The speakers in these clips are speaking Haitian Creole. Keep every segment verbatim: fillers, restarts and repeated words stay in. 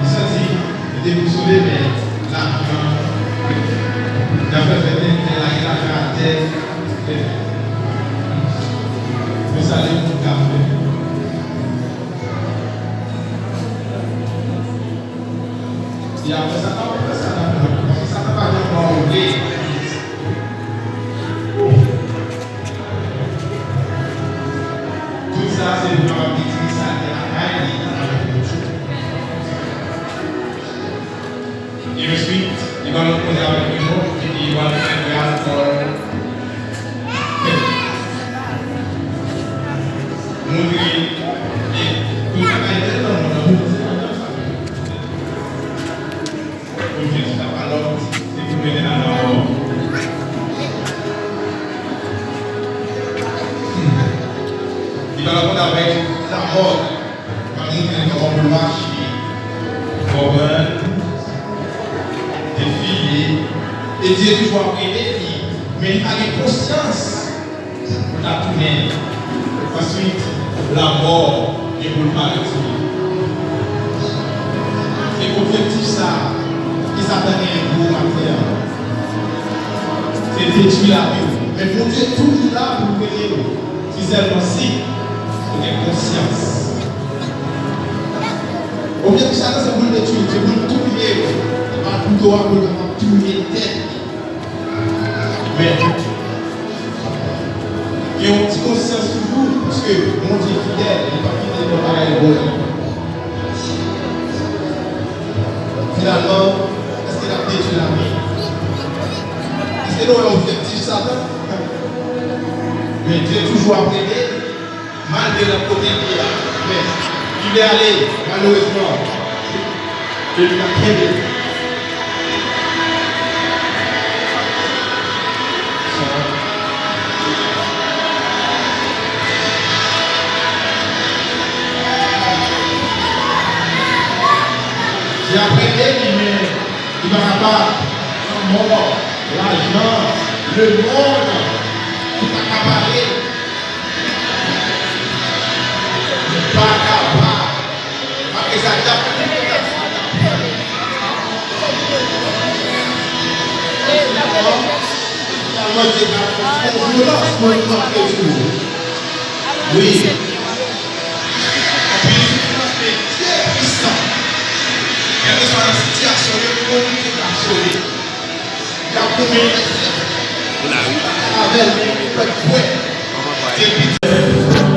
Li santi li te dezole, men lavi an, li ap fè fè tenten, lage lavi atè. Men sa, li moun k ap fè. E apre sa, pa wè sa, paske Satan pa janm ba w vle. Tout sa, se pou kapab detwi sa ki lakay li avèk Bondye. E answit, li pral koze avèk yon lòt, epi li pral fè gras Pòl fè. Montre, e tout bagay tèlman bon nan Bondye, se pa janm sa. Objektif la pa lòt, se pou mennen nan lanmò. Li pa rakonte avèk lanmò, pa montre l kòman pou l mache, konprann, defile. E Dye toujou ap rele li, men li pa gen konsyans. Pou ta tounen. Answit, lanmò gen pou l parèt sou li. Se objektif sa a ke Satan genyen pou ou maten an. Se detwi lavi w. Men Bondye toujou la pou l rele w. Si sèlman si ou gen konsyans. Objektif Satan se pou l detwi w, se pou l touye w. Al kouto a pou l kapab touye tèt li. Men, gen yon ti konsyans toujou, paske Bondye fidèl, li p ap kite yon bagay bon. Finalman, èske l ap detwi lavi? Èske nou wè objektif Satan? Men Dye toujou ap rele. Malgre l ap kote l ye a, men li vle ale, malerezman, e li pa kenbe. Li ap rele li, men li pa kapab. Lanmò, lajan, lemonn, tout akapare. Li pa kapab. Malgre sa, dyab li te fè. Finalman, Dye ka fè yon vyolans pou l rantre sou yo. Wi. Ou la, wi. Avè l, fè kwè. Kòman kwè?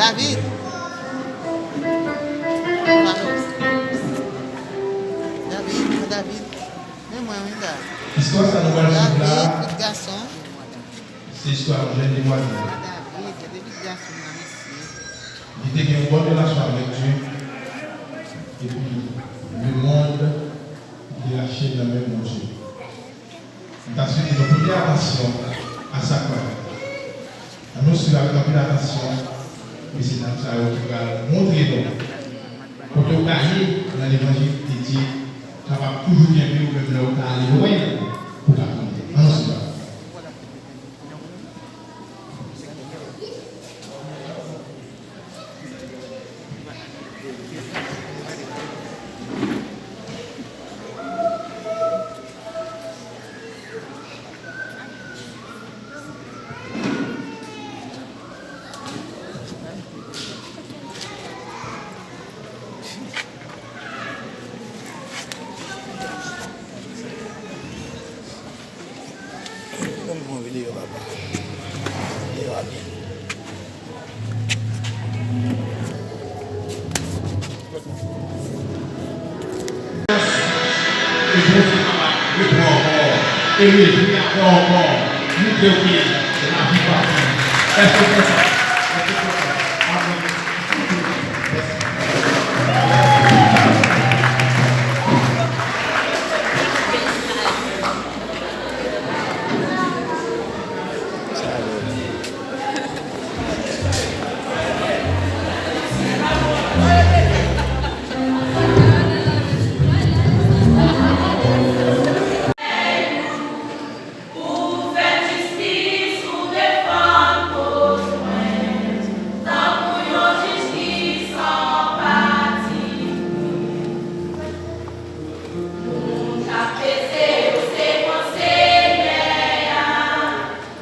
David. David, David. Men mwen wi la. Istwa sa nou pral swiv la, David, pitit gason. Se istwa yon jèn demwazèl. David, se pitit gason nan mesye. Li te gen yon bòn relasyon avèk Dye. Epi, lemonn, li te lache l nan men Bondye. M ta swete nou pote atansyon a sa k pral fèt. Ann nou swiv avèk anpil atansyon, mesye dam sa yo ki pral montre nou kote w ka ye nan levanjil, e Dye kapab toujou kenbe w menm lè w ta ale lwen pou w ta tounen. Ann nou swiv avèk. Fè m pran videyo, papa. Videyo a byen. E Bondye kapab repran ankò, e rejwi avè w ankò, montre w ke lavi pa fini. Èske w kwè sa? Èske w kwè sa? Amèn. Mèsi. Nou t ap peze yo, se pran Senyè a,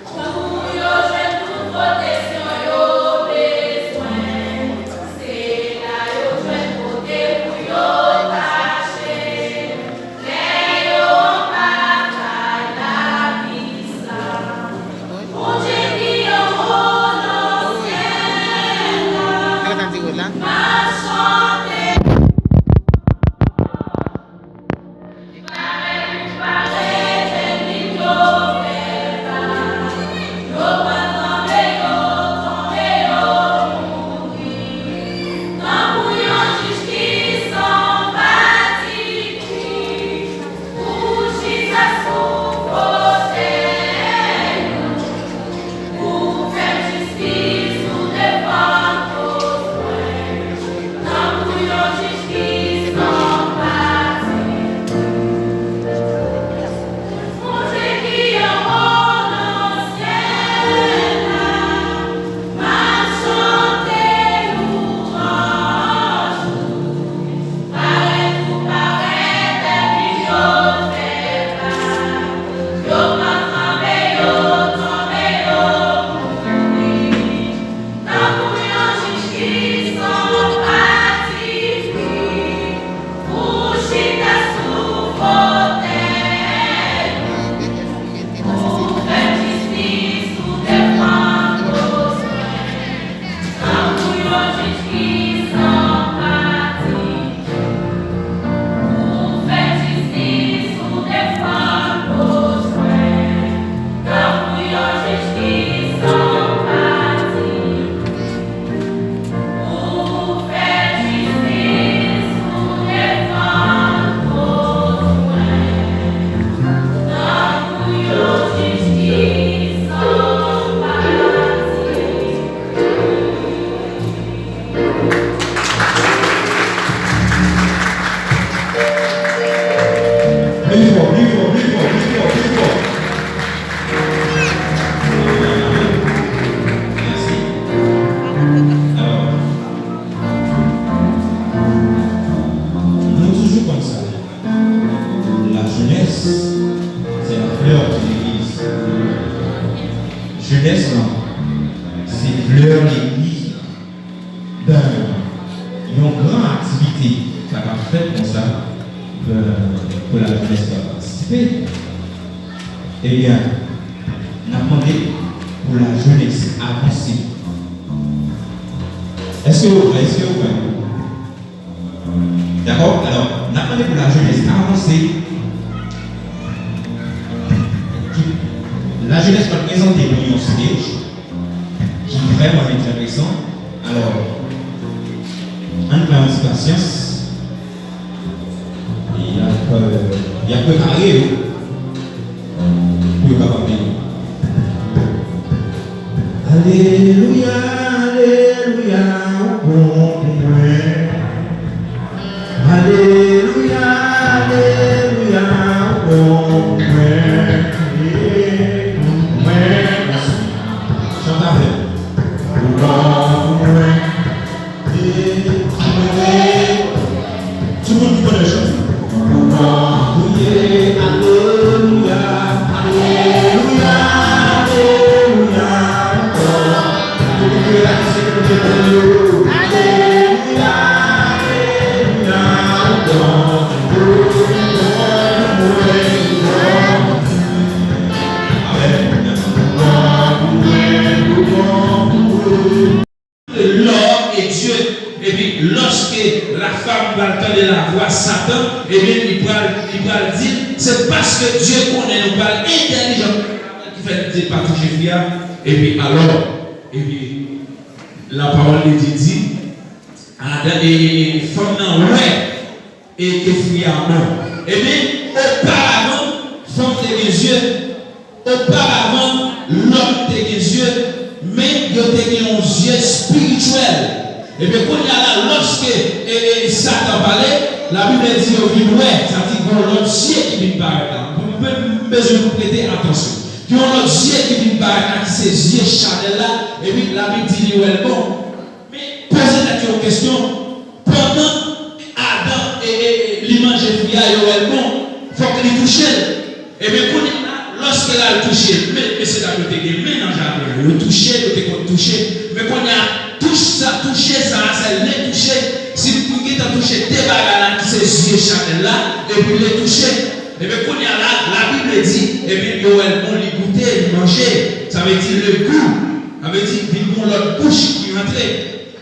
pou yo jwenn tout pwoteksyon yo bezwen. Se la yo jwenn kote pou yo kache, lè yo anba batay lavi sa. Bondye ki anwo nan syèl la, m ap chante. Yon gran aktivite ki kapab fèt konsa pou, pou lajenès ka patisipe. Ebyen, n ap mande pou lajenès avanse. Èske yo prè? Èske yo prè? Dakò? Alò, n ap mande pou lajenès avanse. Lajenès pral prezante nou yon sketch ki vrèman enteresan. Alò, ann pran yon ti pasyans. E y ap, euh, y ap prepare yo pou yo kapab vini. Alelouya, alelouya, ou bon pou mwen. Alelouya, alelouya, ou bon pou mwen. Mwen, chante avè m. Ou bon pou mwen. E, mwen, tout moun ki konnen chante. Ou bon pou mwen. Alelouya, alelouya, alelouya. Tout moun ki rele la ki se pou Bondye pou yo. Alelouya, alelouya, ou bon, ou bon pou mwen, ou bon. Amèn. Lòm e Dye. Epi, lòske la fam pral tande lavwa Satan, ebyen, li pral, li pral di l, se paske Dye konnen nou pral entèlijan ki fè Dye pa touche fi a. Epi, alò, epi, la pawòl de Dye di, Adan, e, e, e, fanm nan wè e ke fwi a bon. Ebyen, oparavan, fanm te gen zye. Oparavan, lòm te gen zye, men yo te gen yon zye espirityèl. Ebyen, kounye a la, lòske, e, e, Satan pale, Labib di yo vin wè, sa di gen yon lòt zye ki vin parèt la. M, m, m bezwen nou prete atansyon. Gen yon lòt zye ki vin parèt la, ki se zye chanèl la, epi Labib di li wè l bon. Men, poze tèt yo yon kesyon, pandan Adan e, e, e, li manje fwi a, yo wè l bon, fòk li touche l. Ebyen, kounye a la, lòske l al touche l, men, mesye dam yo te gen men nan jaden an, yo touche, yo te konn touche. Men kounye a, touch sa, touche sa a, se le touche, si m gentan touche de bagay la ki se zye chanèl la, epi le touche. Ebyen, kounye a la, Labib di, ebyen, yo wè l bon, li goute, li manje. Sa vle di le gou. Sa vle di, vin gon lòt bouch ki rantre.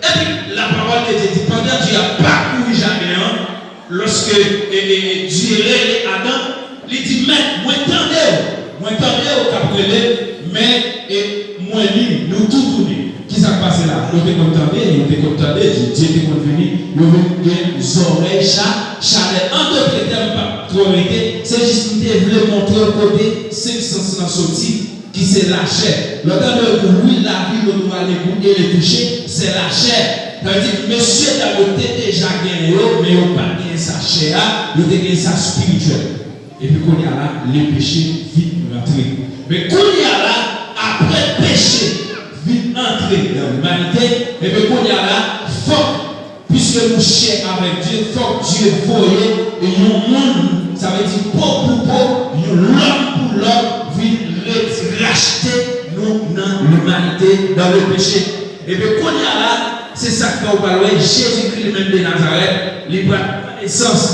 Epi, lapawòl de Dye di, pandan Dye ap pakouri jaden an, lòske, e, e, e, Dye rele Adan, li di, Mèt, mwen tande w, mwen tande w k ap rele, men, e, mwen li, nou tou tounen. Kisa k pase la? Yo te konn tande, yo te konn tande, Dye, Dye te konn vini, yo vin gen zòrèy cha, chanèl. An dòt tèm, m p ap twò rete, se jis m te vle montre w kote senk sans lan soti, ki se lachè. Lè w tande yo di, wi, lavi, le gou, le gou e le touche, se lachè. Sa vle di, mesye dam yo te deja genyen yo, men yo pa t genyen sa chè a, yo te genyen sa espirityèl. Epi kounye a la, le peche vin rantre. Men kounye a la, apre peche vin antre nan limanite, epi kounye a la, fòk, piske nou chè avèk Dye, fòk Dye voye yon moun, sa vle di po pou po, yon lòm pou lòm, vin ret-, rachte nou nan limanite, dans le péché. Epi kounye a la, se sa k fè w pral wè Jezikri li menm de Nazarèt, li pral pran nesans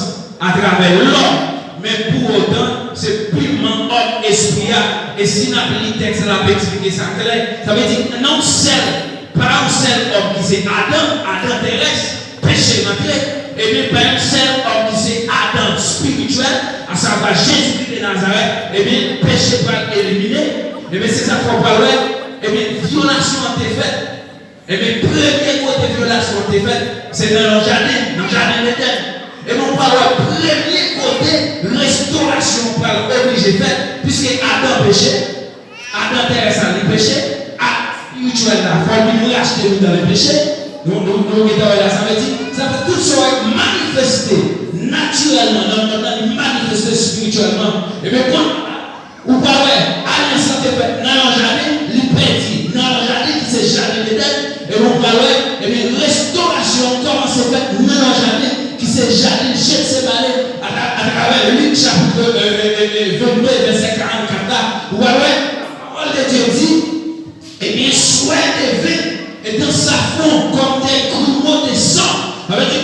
atravè lòm, men pou otan, se piman òm espri a. E si n ap li tèks la, l ap eksplike sa klè. Sa vle di, nan yon sèl, pa yon sèl òm ki se Adan, Adan terès, peche rantre, ebyen, pa yon sèl òm ki se Adan espirityèl, asavwa Jezikri de Nazarèt, ebyen, peche pral elimine. Ebyen, se sa k fè w pral wè, ebyen, vyolasyon an te fèt. Ebyen, premye kote vyolasyon an te fèt, se nan yon jaden, nan jaden Edenn. Ebyen, w pral wè premye kote restorasyon an pral oblije fèt, piske Adan peche, Adan terès la, li peche, Adan espirityèl la, fò l vin rachte nou dans le péché. Nou, nou, nou gentan wè la, sa vle di, sa fè tout sa w wè manifeste natirèlman nan mond lan, li manifeste espirityèlman. Ebyen, kon Ou pa wè, alyans lan te fèt nan yon jaden, li pèdi nan yon jaden ki se jaden Edenn, e ou pral wè, ebyen, restorasyon an kòmanse fèt nan yon jaden ki se jaden Jetsemane, atra-, atravè Lik chapit, e, e, e, e, vennde, vèsè karannkat la. Ou pral wè, la parole de Dieu dit, Ebyen, swè de vin, et dans sa fronte comme des grumeaux de sang. Sa vle di,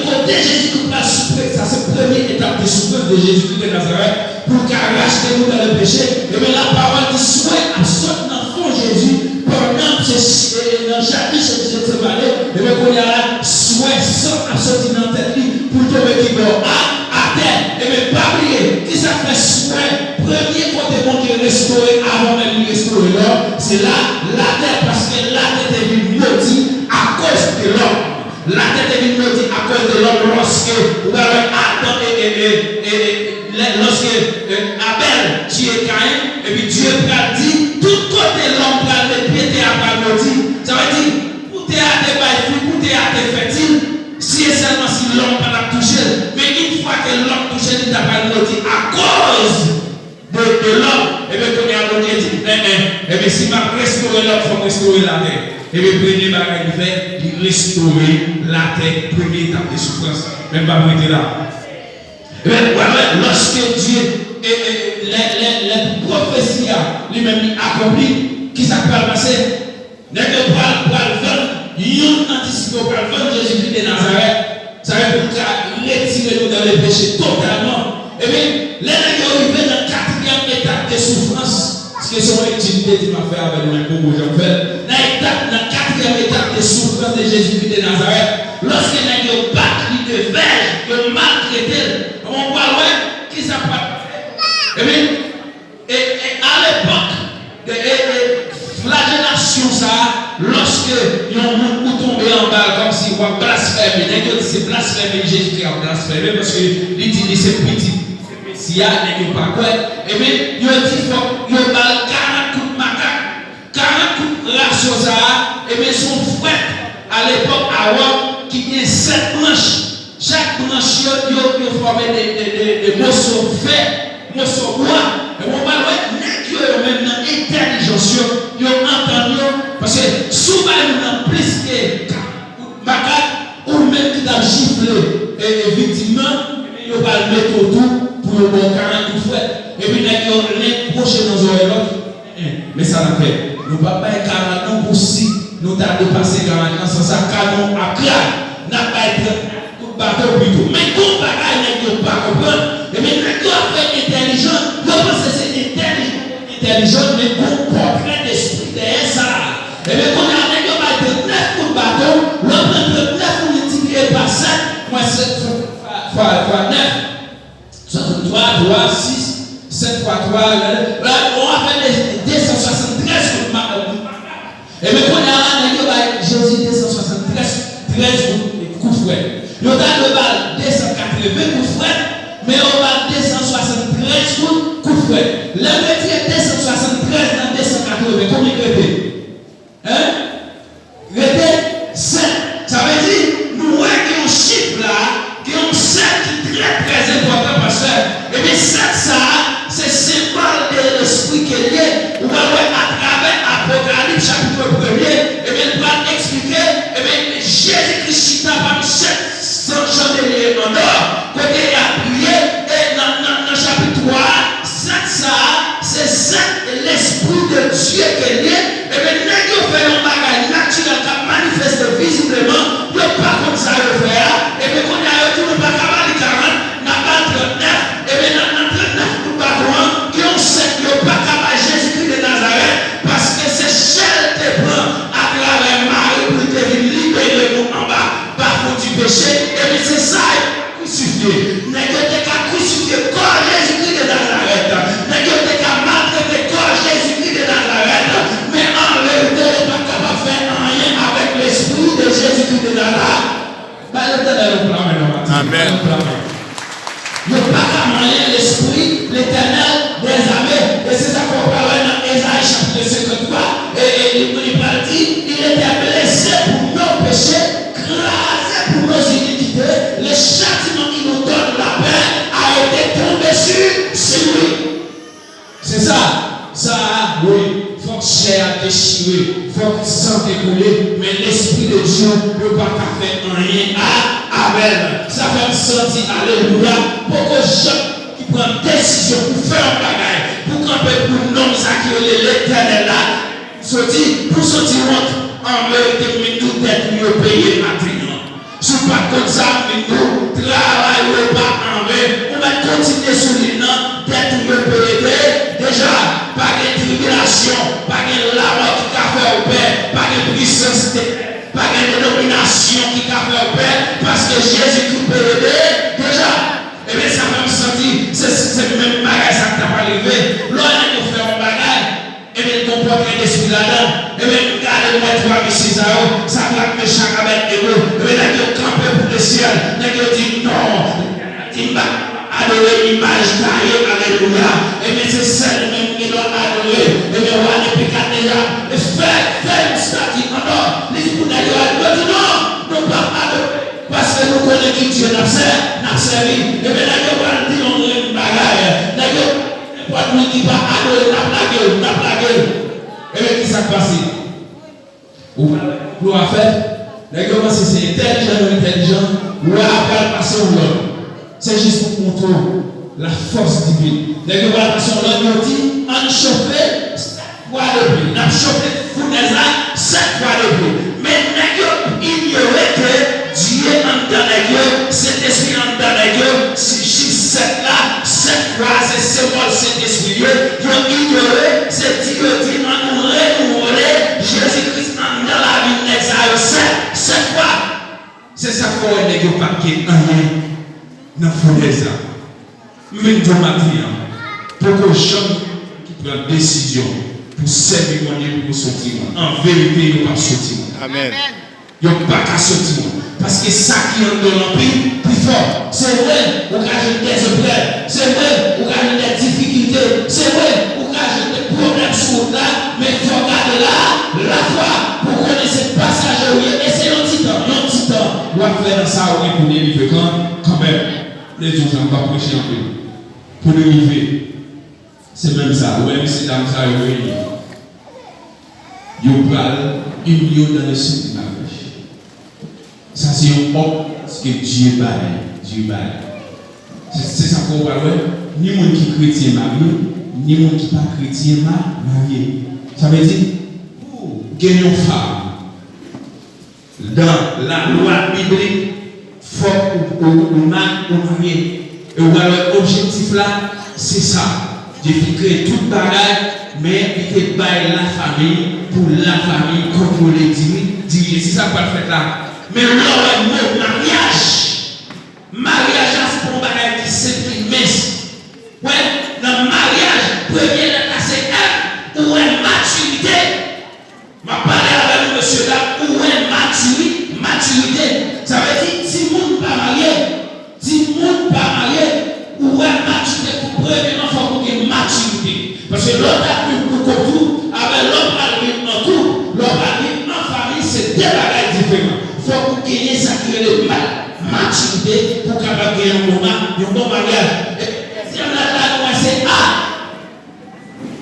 de Jezikri de Nazarèt, pou l ka rachte nou nan le peche. Ebyen, lapawòl di swen ap sot nan fon Jezi, pandan se, e, e, nan jaden Jetsemane, ebyen, kounye a la, swen san ap soti nan tèt li, pou l tonbe kibò a, atè. Ebyen, pa bliye, kisa k fè swen, premye kote Bondye restore avan menm li restore lòm, se la, latè, paske latè te vin modi akoz de lòm. Latè te vin modi akoz de lòm lòske, ou pral wè Adan e, e, e, e, e, lè, lòske, e, Abèl tiye Kayen, epi Dye pral di, tout kote lòm pral met pye, tè a pral modi. Sa vle di, pou tè a te bay fwi, pou tè a te fètil, si e sèlman si lòm pa t ap touche l. Men yon fwa ke lòm touche l, li ta pral modi akoz de, de lòm, ebyen, kounye a, Bondye di, en, en, ebyen, si m ap restore lòm, fò m restore latè. Ebyen, premye bagay li fè, li restore latè, premye etap de soufrans. Men m p ap rete la. Ebyen, w a wè, lòske Dye, e, e, lè, lè, lè pwofesi a, li menm, li akonpli, kisa k pral pase? Nèg yo pral, pral vann, youn nan disip yo pral vann Jezikri de Nazarèt. Sa vle pou l ka retire nou nan le peche totalman. Ebyen, lè nèg yo rive nan katriyèm etap de soufrans, paske se yon etid m te di m ap fè avè nou, men m poko janm fè l. Nan etap, nan katriyèm etap de soufrans de Jezikri de Nazarèt, lòske nèg yo bat li de vèj, yo maltrete l, ou pral wè kisa pral pase. Ebyen, E, e alepòk de e, e flajelasyon sa a, lòske yon moun ou tonbe anba l kòmsi w ap blasfeme, nèg yo di se blasfeme Jezikri ap blasfeme, paske li di li se pitit, se Mesi a, nèg yo pa kwè. Ebyen, yo di fòk yo ba l karant kout makak. Karant kout raso sa a, ebyen, se yon fwèt alepòk a Wòm ki gen sèt branch. Chak branch yo, yo, yo fòme de, de, de, de moso fè, moso bwa. E w pral wè nèg yo, yo menm nan entèlijans yo, yo antann yo. Paske si w bay moun nan plis ke karant kout makak, ou menm ki t ap jifle e, e viktim nan, yo pral mete w tou pou yo ba w karant kout fwèt. Epi nèg yo len pwoche nan zòrèy lòt. Men sa n ap fè, nou p ap bay karant non pou si nou ta depase karant nan sans sa, ka nou ap kraz. N ap bay trant kout baton pito. Men gon bagay nèg yo pa konprann. Ebyen, nèg yo ap fè entèlijan, yo panse se entèlijan, entèlijan, men gon pòtrè despri dèyè sa. Ebyen, kounye a, nèg yo bay trannèf kout baton, lè w pran trannèf ou miltipliye pa sèt, mwen sèt fwa, fwa, fwa nèf. Swasanntwa, twa, sis, sèt fwa twa, gade. La, on va fè de, de san swasantrèz kout ma-, kout makak. Ebyen, kounye a la, nèg yo bay Jezi de san swasantrèz, trèz kout, kout fwèt. Yo ta dwe ba l de san katreven kout fwèt, men yo ba l de san swasantrèz kout, kout fwèt. Lè m retire de san swasantrèz nan de san katreven, konbyen k rete? Hein? Rete sèt. Sa vle di, nou wè gen yon chif la, gen yon sèt ki trè, trè enpòtan, pastè. Ebyen, sèt sa a, se senbòl de lespri ke l ye. Ou pral wè atravè Apokalips chapit premye, ebyen, l pral eksplike, ebyen, Jezi Kris chita pami sèt san chandelye an dò, kote y ap priye, e nan, nan, nan chapit twa a, sèt sa a, se sèt lespri de Dye ke l ye. Ebyen, nèg yo fè yon bagay natirèl k ap manifeste vizibleman, yo pa konn sa yo fè a. Ebyen, kounye a, yo di nou pa ka ba li karant, n ap ba l trannèf. Ebyen, nan, nan trannèf kout baton an, gen yon sèt yo pa ka bay Jezikri de Nazarèt, paske se chè l te pran atravè Mari pou l te vin libere nou anba bafon di peche. Ebyen, se sa yo krisifye. Nèg yo te ka krisifye kò Jezikri de Nazarèt. Nèg yo te ka maltrete kò Jezikri de Nazarèt. Men an verite, yo pa t kapab fè anyen avèk lespri de Jezikri de Nazarèt. Bay Letènèl yon pla men nan maten. Amèn. Yon pla men. Yo pa ka manyen lespri Letènèl dèzame. E se sa ke w pral wè nan Ezayi chapit senkanntwa. E, e li, li pral di, il était blessé pour nos péchés, crasé pour nos iniquités, le châtiment qui nous donne la paix a été tombé sur, sur lui. Se sa, sa a, wi, fòk chè a dechire, fòk san te koule, men Lespri de Dye, yo pa ka fè anyen a, avè l. Sa fè m santi, alelouya, poko janm ki pran desizyon pou fè yon bagay, pou kanpe pou non sa ki rele Letènèl la, soti, pou soti wont, an verite, m vin di w dèt ou yo peye maten an. Si w pa t konn sa, m vin di w, travay ou yo pa anven, ou mèt kontinye Denominasyon ki ka fè w pè, paske Jezikri peye de, deja. Ebyen, sa fè m santi se, se menm bagay sa k ta pral rive. Lè nèg yo fè yon bagay, ebyen, gon pòtrè Lespri ladan. Ebyen, m gade m wè twa mesye sa yo, Sadrak, Mechak, Abèdnego. Ebyen, nèg yo kanpe pou lesyèl. Nèg yo di, non, di m pa adore imaj taye, alelouya. Ebyen, se sèl ou menm ki dwe adore. Ebyen, wa Nebikadneza fè, fè yon estati an dò. Li di pou nèg yo, yo di non, nou p ap adore. Paske nou konnen ki Dye n ap sè, n ap sèvi. Ebyen, nèg yo pral di yon grenn bagay. Nèg yo, nenpòt moun ki pa adore, n ap lage l, n ap lage l. Ebyen, ki sa k pase? Ou pral wè konplo a fèt. Nèg yo panse se entèlijan yo entèlijan. Wa a pral pase yon lòd. Se jis pou montre w lafòs divin. Nèg yo pral pase yon lòd, yo di, ann chofe sèt fwa de pli. N ap chofe founèz la sèt fwa de pli. Men nèg yo inyore ke Dye anndan nèg yo, Sentespri anndan nèg yo, se chif sèt la, sèt fwa se senbòl Sentespri yo, yo inyore, se di yo di, ann nou renouvle Jezi Kris anndan lavi nèg sa yo sèt, sèt fwa. Se sa k fè w wè nèg yo p ap gen anyen nan founèz la. M vin di w maten an, poko janm ki pran desizyon pou sèvi Bondye pou yo soti lwen. An verite, yo p ap soti lwen. Amèn. Yo pa ka soti lwen. Paske sa ki anndan w lan pi, pi fò. Se vre, ou ka jwenn dezopre. Se vre, ou ka jwenn de difikilte. Se vre, ou ka jwenn de pwoblèm sou wout la. Men fò w gade la, lafwa, pou konnen se pasaje ou ye. E se yon ti tan, yon ti tan. W ap fè nan sa ou gen pou delivre kan, kanmenm. Lè di w sa, m p ap preche anpil. Pou nou rive, se menm sa, ou wè mesye dam sa yo reyini. Yo pral unir dans le saint du mariage. Sa se yon òdonans ke Dye bay, Dye bay. Se, se sa fè w pral wè, ni moun ki kretyen marye, ni moun ki pa kretyen ma-, marye. Sa vle di, pou gen yon fanm, dan lalwa biblik, fòk ou, ou, ou ma-, ou marye. E ou pral wè objektif la, se sa. Dye fin kreye tout bagay, men li te bay lafanmi pou lafanmi kontwole, diri-, dirije. Se sa k pral fèt la. Men lè w wè mo maryaj, maryaj la se pa yon bagay ki senp, ki mens. Wè, nan maryaj, premye lèt la se M, ou wè matirite. M ap pale avè nou, mesye dam, ou wè matiri-, matirite. Sa vle di, timoun pa marye. Timoun pa marye. Ou wè matirite, pou premyèman, fòk ou gen matirite. Paske lè w t ap viv pou kont ou, avè lè w pral viv an koup, lè w pral viv an fanmi, se de bagay diferan. Fòk ou genyen sa ki rele ma-, matirite pou w kapab gen yon bon ma-, yon bon maryaj. E dezyèm lèt la, nou wè se A.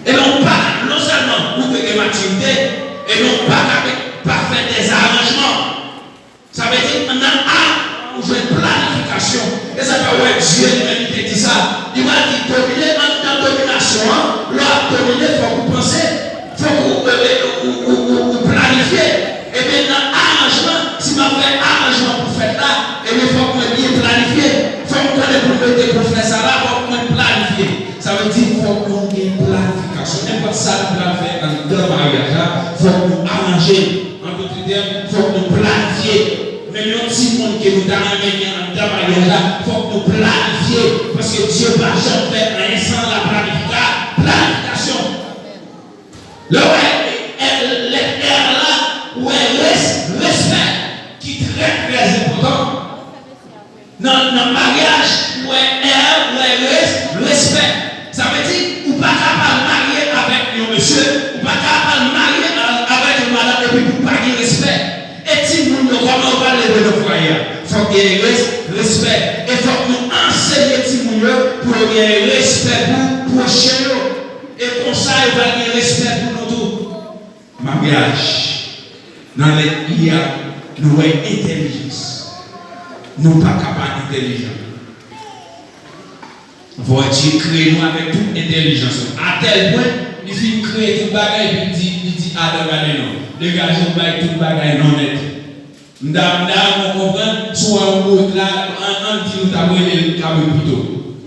Ebyen, ou pa ka, non sèlman ou dwe gen matirite, ebyen, ou pa ka pa fè dèzaranjman. Sa vle di, nan A, ou jwenn planifikasyon. E sa fè w wè Dye li menm li te di sa. Li pral di, domine anndan dominasyon an, lè w ap domine, fòk ou panse, fòk ou, ou, ou, ou, ou, ou planifye. Ebyen, nan aranjman, si m ap fè aranjman pou fèt la, ebyen, fòk mwen byen planifye. Fòk m konnen pou m mete pou fè sa la, fòk mwen planifye. Sa vle di, fòk nou gen planifikasyon. Nenpòt sa nou pral fè anndan maryaj la, fòk nou aranje l. An dòt tèm, fòk nou planifye. Menm yon timoun ke nou ta renmen gen anndan maryaj la, fòk nou planifye. Paske Dye pa janm fè anyen san la planifika-, planifikasyon. Lè w wè, e, e, lèt R la, ou wè res-, respè, ki trè, trè enpòtan. Nan, nan maryaj, ou wè R, ou wè res-, respè. Sa vle di, ou pa ka pa marye avèk yon mesye, ou pa ka pa marye a-, avèk yon madanm epi pou pa gen respè. E timoun yo, kòman yo pral leve nan fwaye a? Fòk gen res-, respè. E fòk nou ansenye timoun yo pou yo gen respè pou pwochen yo. E konsa, yo pral gen respè pou nou tou. Maryaj. Nan lèt I a, nou wè entèlijans. Nou pa ka pa entèlijan. Bondye kreye nou avèk tout entèlijans nou. Atèl pwen, li fin kreye tout bagay, epi li di, li di Adan, gade non. Degaje w bay tout bagay non nèt. M ta, m ta renmen konprann, si w wè yon bourik la, ann, ann di nou t ap rele l kabrit pito.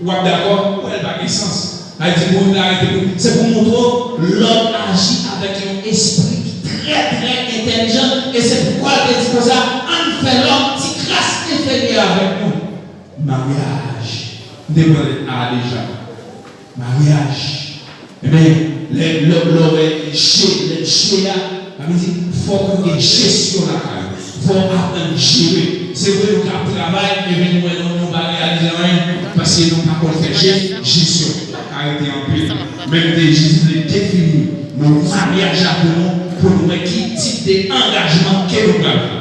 W ap dakò? Ou wè l pa gen sans. Sa vle di bourik la rete pou, se pou montre w lòm aji avèk yon espri ki trè, trè entèlijan, E se poukwa l te di konsa, ann fè lòm ti kras enferyè avèk nou. Maryaj. M te pran lèt A deja. Maryaj. Ebyen, lè, lè, lè w wè je, lèt je a, sa vle di, fòk ou gen jesyon lakay ou. Fò w aprann jere. Se vre, nou ka ap travay, ebyen, nou wè nou, nou pa reyalize anyen, paske nou pa konn fè je, jesyon. Sa ka rete anpil. Men m te jis vle defini mo maryaj la pou nou, pou nou wè ki tip de angajman ke nou pral fè.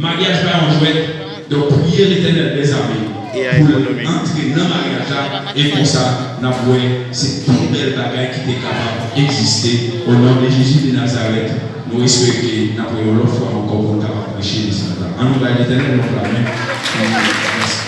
Maryaj pa yon jwèt, donk priye Letènèl dèzame pou l antre nan maryaj la, e konsa n ap wè se pi bèl bagay ki te kapab egziste. O non de Jezi de Nazarèt, nou espere ke n ap wè yon lòt fwa ankò pou n kapab preche mesaj la. Ann nou bay Letènèl yon klame.